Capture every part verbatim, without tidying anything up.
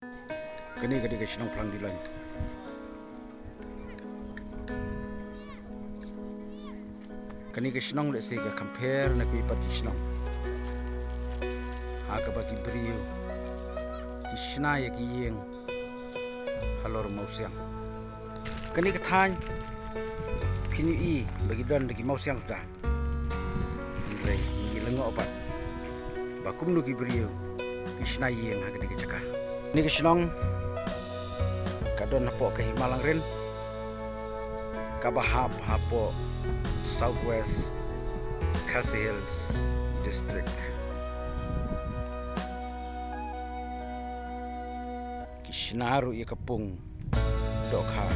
Kane ka dei ka shnong Phlang Diloin. Kane ka shnong lehse ka compare na kiwei pat ki shnong ha kaba ki briew ki shna ïa ki ïing halor u mawsiang. Kane ka thaiñ phin ïohi ba ki don da ki mawsiang suda. Hynrei ngi lyngngoh pat ba kumno ki briew ki shna ïing ha kane ka jaka. Kane ka shnong ka don hapoh ka Hima Langrin kaba hap hapoh South West Khasi Hills District. Ki shna ruh ïa ka pung dohkha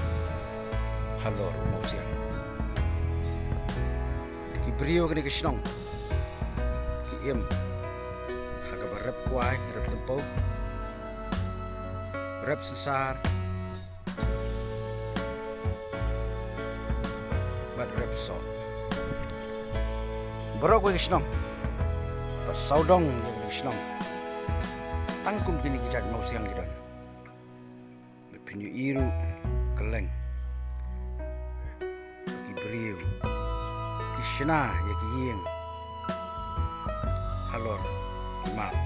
halor u mawsiang. Ki briew kane ka shnong ki im ha kaba rep kwai, rep tympew, rep synsar bad rep soh. Baroh kawei ka shnong, ba sawdong ïa kane ka shnong, tang kum kine ki jait mawsiang ki don. Phin ïohi ruh kylleng ki briew ki shna ïa ki ïing halor ki map.